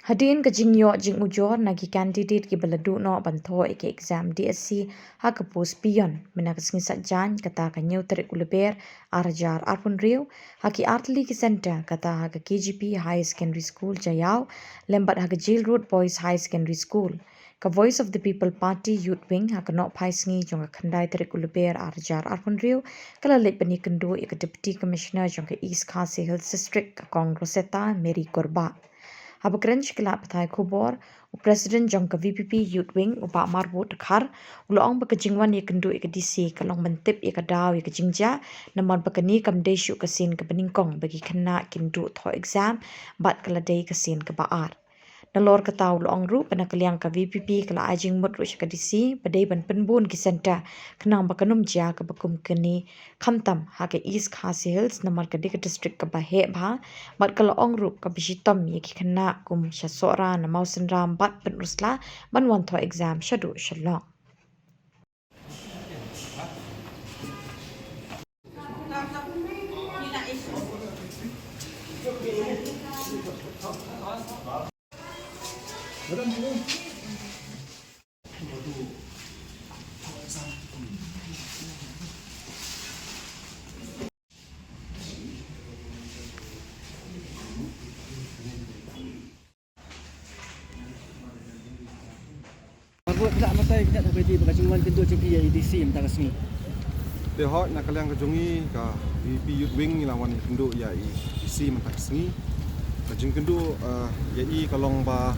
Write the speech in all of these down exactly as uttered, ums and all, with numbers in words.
Hadien ka jingïoh jingujor na ki candidate kiba la duh noh ban thoh ïa ki exam D S C ha ka post peon mynta ka sngi Saitjaiñ, kata ka hynñiew tarik u Lber arhajar arphew hynriew, ha ki artylli ki centre, kata ha ka K G P Higher Secondary School Jaiaw lem bad ha ka Jail Road Boys Higher Secondary School. Ka Voice of the People Party Youth Wing ha ka nohphai sngi jong ka khyndai tarik u Lber arhajar arphew hynriew ka la leit ban ïakynduh ïa ka Deputy Commissioner jong ka East Khasi Hills District, ka Kong Rosetta Mary Gorbah. Haba kren sha ki lad pathai khubor, u President jong ka V P P Youth Wing, u Bah Marbud Dkhar, u la ong ba ka jingwan ïakynduh ïa ka D C ka long ban tip ïa ka daw ïa ka jingjia, namar ba kane kam dei shuh ka sien kaba nyngkong ba ki khynnah kin duh thoh exam, bad ka la dei ka sien kaba ar. Nalor kata u la ong ruh ba na ka liang ka V P P ka la ai jingmut ruh sha ka D C ba dei ban pynbun ki centre, khnang ba kan ym jia kaba kum kane, khamtam ha ka East Khasi Hills namar ka dei ka district kaba heh bha, bad ka la ong ruh kaba shitom ïa ki khynnah kum sha Sohra, na Mawsynram bad Pynursla ban wan thoh exam shaduh Shillong. Marbud, lah matai kjat haba ïadei bad ka jingwan kynduh jong phi ïa i D C mynta ka sngi. Te hooid, na ka liang ka jong ngi ka V P Youth Wing ngi la wan ïakynduh ïa i D C mynta ka sngi. Ka jingkynduh, eh, ïa i ka long ba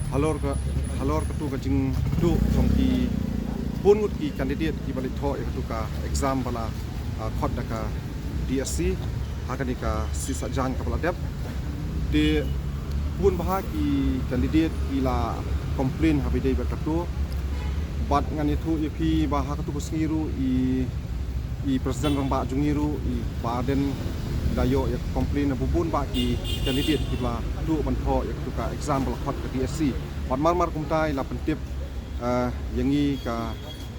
halor ka, halor katu ka jingduh jong ki bun ngut ki candidate kiba leit thoh ïa katu ka exam ba la, eh, khot da ka D S C ha kane ka sngi Saitjaiñ kaba la dep. Te bun bha ki candidate ki la complain haba ïadei bad katu. Bad ngan ïathuh ïa phi ba ha katu ka sngi ruh i, i President Rangbah jong ngi ruh, i Bah Ardent, i la ïoh ïa ka complain na bun bun bah ki candidate kiba la duh ban thoh ïa katu ka exam ba la khot ka D S C. Bad mar mar kumta i la pyntip, eh, ïa ngi ka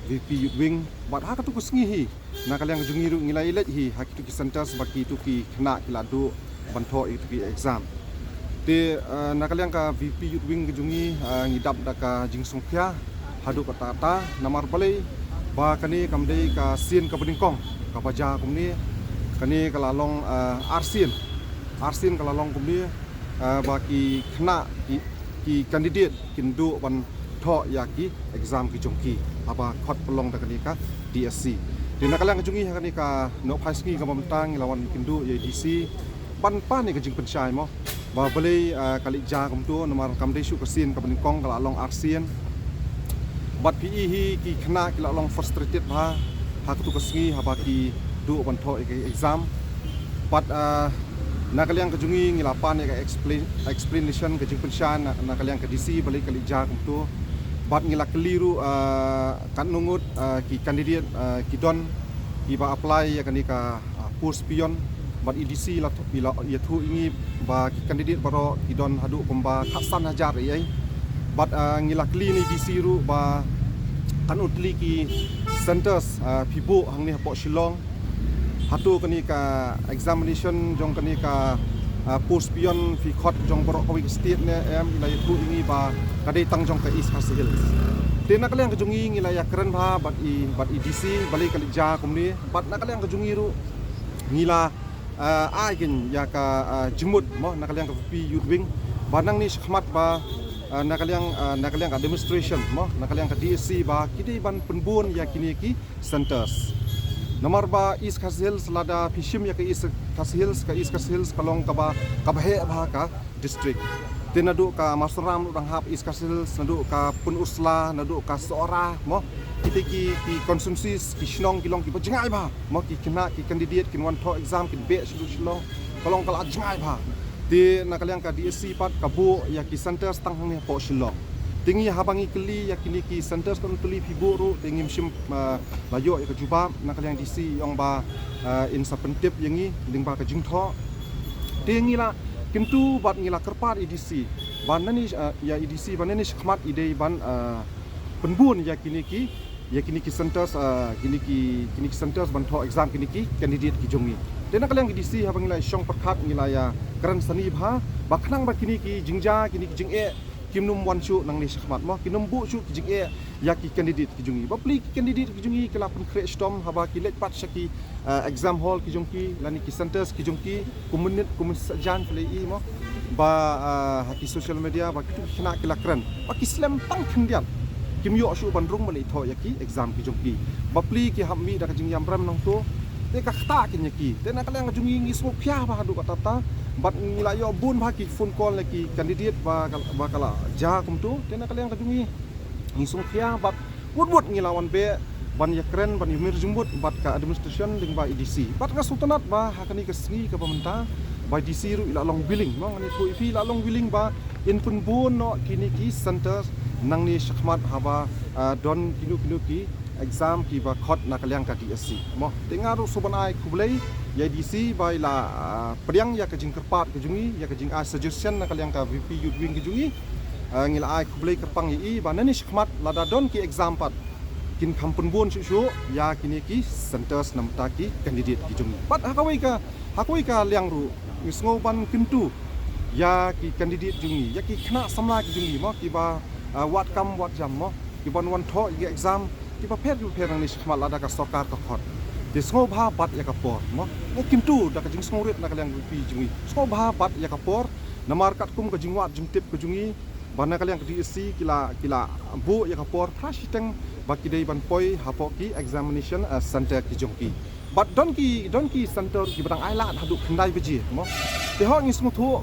V P Youth Wing. Bad ha katu ka sngi hi, na ka liang ka jong ngi ruh ngi la ïaleit hi ha kitu ki centres ba kitu ki khynnah ki la duh ban thoh ïa kitu ki exam. Te, eh, na ka liang ka V P Youth Wing ka jong ngi, eh, ngi dap da ka jingsngewkhia haduh katta katta, namar balei ba kane kam dei ka sien kaba nyngkong kaba jia kumne. Kane ka la long, eh, arsien, arsien ka la long kumne, eh, ba ki khynnah ki, ki candidate kin duh ban thoh ïa ki exam ki jong ki haba khot pynlong da kane ka D S C. Te na ka liang ka jong ngi ha kane ka nohphai sngi kaba mynta ngi la wan kynduh ïa i D C ban pan ïa ka jingpynshai mo ba balei, eh, ka leit jia kumto, namar kam dei shuh ka sien kaba nyngkong, ka la long arsien. Bad phi i hi ki khynnah ki la long frustrated bha ha katu ka sngi haba ki duh ban thoh ïa ka exam. Bad, eh, na ka liang ka jong ngi ngi la pan ïa ka explain, explanation, ka jingpynshai na, na ka liang ka D C balei ka leit jia kumto. Bad ngi la kylli ruh, eh, katno ngut, eh, ki candidate, eh, ki don kiba apply ïa kane ka, eh, post peon. Bad i D C i la thu-, i la ïathuh ïa ngi ba ki candidate baroh ki don haduh kumba khatsan hajar ei ei. Bad, eh, ngi la kylli na i D C ruh ba katno tylli ki centres, eh, phi buh hangne hapoh Shillong. Hato kane ka examination jong kane ka, ah, post peon phi khot jong baroh kawei ka state ne em? I la ïathuh ïa ngi ba ka dei tang jong ka East Khasi Hills. Te na ka liang ka jong ngi ngi la ïakren bha bad i, bad i D C balei ka leit jia kumne. Bad na ka liang ka jong ngi ruh ngi la, ah, ai keiñ ïa ka, ah, jingmut mo na ka liang ka V P Youth Wing ba nangne shakhmat ba, ah, na ka liang, ah, na ka liang ka administration mo, na ka liang ka D S C ba ki dei ban pynbun ïa kine ki centres. Namar ba East Khasi Hills, lada phi shim ïa ka East Khasi Hills, ka East Khasi Hills ka long kaba, kaba heh bha ka district. Te naduh ka Mawsynram ruh dang hap East Khasi Hills, naduh ka Pynursla, naduh ka Sohra mo, kita ki, ki constituencies, ki shnong ki long kiba jngai bha mo, ki khynnah, ki candidate kin wan thoh exam, kin beh shaduh Shillong, ka long ka la jngai bha. Te na ka liang ka D S C pat ka buh ïa ki centres tang hangne hapoh Shillong. Te ngi haba ngi kylli ïa kine ki centres katno tylli phi buh ruh te ngim shym, ah, la ïoh ïa ka jubab. Na ka liang D C i ong ba, ah, in sa pyntip ïa ngi lyngba ka jingthoh. Te ngi la kyntu bad ngi la kyrpad ïa i D C ba nangne, ah, ïa i D C ba nangne shakhmat i dei ban, ah, pynbun ïa kine ki, ïa kine ki centres, ah, kine ki, kine ki centres ban thoh exam kine ki candidate ki jong ngi. Te na ka liang ka D C haba ngi la shong pyrkhat ngi la ïa kren sani bha ba khnang ba kine ki jingjia, kine ki jingeh kim nym wan shuh nangne shakhmat mo, kim nym buh shuh ki jingeh ïa ki candidate ki jong ngi. Bapli ki candidate ki jong ngi ki la pynkhreh shitom haba ki leit pat sha ki, eh, exam hall ki jong ki lane ki centres ki jong ki, kum mynit kum mynsajan phi la ïohi mo, ba, eh, ha ki social media ba kitu ki khynnah ki la kren ba ki slem tang khyndiat, kim ïoh shuh ban rung ban leit thoh ïa ki exam ki jong ki. Bapli ki hap mih da ka jingïam rem nangto. Te ka ktah kein ïa ki. Te na ka liang ka jong ngi ngi sngewkhia bha haduh katta katta. Bad ngi la ïoh bun bha ki phone call na ki candidate ba ka, ba ka la jia kumto. Te na ka liang ka jong ngi ngi sngewkhia bad wut wut ngi la wan beh ban ïakren, ban ïamir jingmut bad ka administration lyngba i D C. Bad nga sngewtynnat ba ha kane ka sngi kaba mynta ba i D C ruh i la long willing, mo, ngan ïathuh ïa phi, i la long willing ba in pynbun noh kine ki centres nangne shakhmat haba, ah, don kino kino ki exam kiba khot na ka liang ka D S C, mo. Te nga ruh sngewbha ban ai khublei ïa i D C ba i la, ah, pdiang ïa ka jingkyrpad ka jong ngi, ïa ka jingai suggestion na ka liang ka V P Youth Wing ka jong ngi. Ah, ngi la ai khublei kyrpang ïa i ba nangne shakhmat lada don ki exam pat, kin kham pynbun shuh shuh ïa kine ki centres na bynta ki candidate ki jong ngi. Bad ha kawei ka, ha kawei ka liang ruh ngi sngew ban kyntu ïa ki candidate jong ngi, ïa ki khynnah samla ki jong ngi, mo, kiba, ah, wad kam wad jam, mo, kiban wan thoh ïa ki exam kiba pher kiba pher nangne shakhmat lada ka sorkar ka khot. Te sngewbha bat ïa ka por, mo. Ngi kyntu da ka jingsngewrit na ka liang ka V P jong ngi, sngewbha bat ïa ka por. Namar katkum ka jingwad jingtip ka jong ngi ba na ka liang ka D S C ki la, ki la buh ïa ka por phra shiteng ba ki dei ban poi hapoh ki examination, eh, centre ki jong ki. Bad don ki, don ki centre kiba dang ailad haduh khyndai baje, mo. Te hooid ngi sngewthuh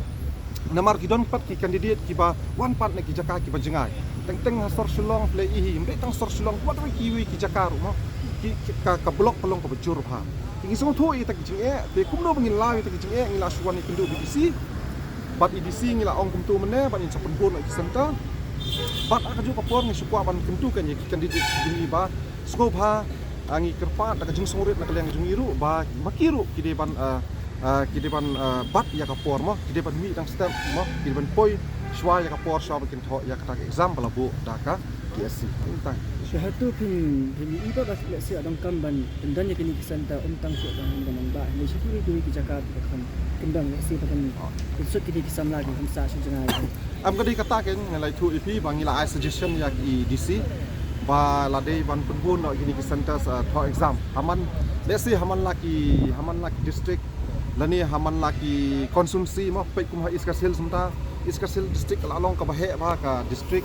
namar ki don pat ki candidate kiba wan pat na ki jaka kiba jngai. Teng teng ha sor Shillong phi la ïohi, ym dei tang sor Shillong, wat ruh kiwei ki jaka ruh, mo. Ki, ki, ka, ka block ka long kaba jur bha. Te ngi sngewthuh ïa kita ki jingeh, te kumno ba ngin law ïa kita ki jingeh, ngi la shu wan ïakynduh bad i D C. Bad i D C ngi la ong kumto mynne ba in sa pynbun ïa ki centre. Bad ha kajuh ka por ngi shu kwah ban kyntu kein ïa ki candidate ki jong ngi ba sngewbha, ah, ngi kyrpad da ka jingsngewrit na ka liang jong ngi ruh ba ma ki ruh ki dei ban, ah, ah, ki dei ban, ah, bat ïa ka por, mo, ki dei ban mih dang step, mo, ki dei ban poi shuwa ïa ka por shuwa ba kin thoh ïa kata ka exam ba la buh da ka D S C. Tang. Sha hato phin, phin ïohi ba, ba lehse donkam ban pyndon ïa kine ki centre ym tang shuh tang ha Nongbah, hynrei sha kiwei kiwei ki jaka ba kan kyndong, lehse ba kan pynsuk kine ki samla ki kham sah sha jngai. Em, ka dei kata kein, nga la ïathuh ïa phi ba ngi la ai suggestion ïa i D C ba la dei ban pynbun noh kine ki centres, eh, thoh exam ha man, lehse ha man la ki, ha man la ki district lane ha man la ki constituency, mo, peit kum ha East Khasi Hills mynta, East Khasi Hills district ka la long kaba heh bha ka district.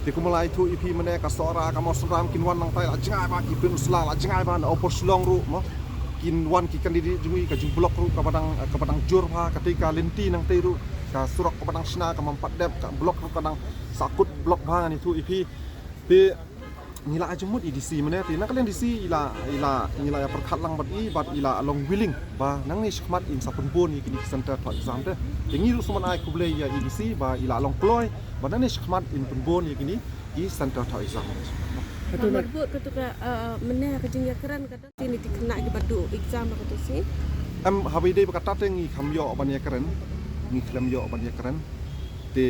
Te kumba la ïathuh ïa phi mynne ka Sohra, ka Mawsynram kin wan nangtai, la jngai bha ki pynusla, la jngai bha na Upper Shillong ruh, mo. Kin wan ki candidate jong ngi, ka jingblock ruh kaba dang, kaba dang jur bha, katei ka lynti nangtei ruh ka surok kaba dang shna kam pat dep, ka block ruh ka dang sahkut block bha, ngan ïathuh ïa phi. Te ngi la ai jingmut ïa i D C mynne, te na ka liang i D C i la, i la, ngi la ïa pyrkhat lang bad i, bad i la long willing ba nangne shakhmat in sa pynbun ïa kine ki centre thoh exam te. Te ngi ruh sngewbha ban ai khublei ïa i D C ba i la long kloi ba nangne shakhmat in pynbun ïa kine ki centre thoh exam. Hato na, namar bud kato ka, eh, mynne ha ka jingïakren ka don kine ki khynnah kiba duh exam ha kato sngi? Em, haba ïadei bad kata te ngi kham ïoh ban ïakren, ngi khlem ïoh ban ïakren. Te,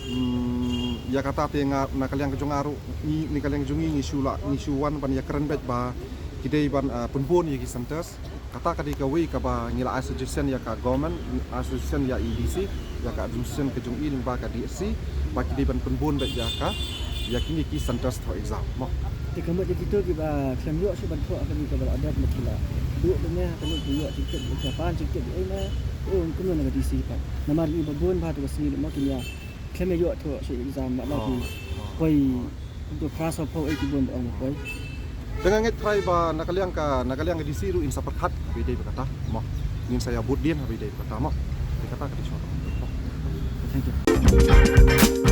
mm, ïa kata te nga, na ka liang ka jong nga ruh, ngi, na ka liang jong ngi ngi shu la, ngi shu wan ban ïakren beit ba ki dei ban, ah, pynbun ïa ki centres. Kata ka dei kawei kaba ngi la ai suggestion ïa ka government, ai suggestion ïa i D C, ïa ka administration ka jong i lyngba ka D S C ba ki dei ban pynbun beit ïa ka, ïa kine ki centres thoh exam, mo. Te ka mut ïa kito kiba khlem ïoh shuh ban thoh ha kane kaba la dep, mo, ki la duh beit ne ha kane, ki ïoh jingtip, ki la pan jingtip ei ne, oh, kumno na ka D C pat. Namar ngi ba bun bha to ka sngi, mo, kin ïa khlem ïa ïoh thoh shuh exam, ma la ki poi. To phra saw phew ei ki bun ba ong ba poi. Te nga ngeit trai ba na ka liang ka, na ka liang ka D C ruh in sa pyrkhat haba ïadei bad kata, mo. Ngin sa ïa bud dien haba ïadei bad kata, mo. Te kata ka dei shuwa. Thank you.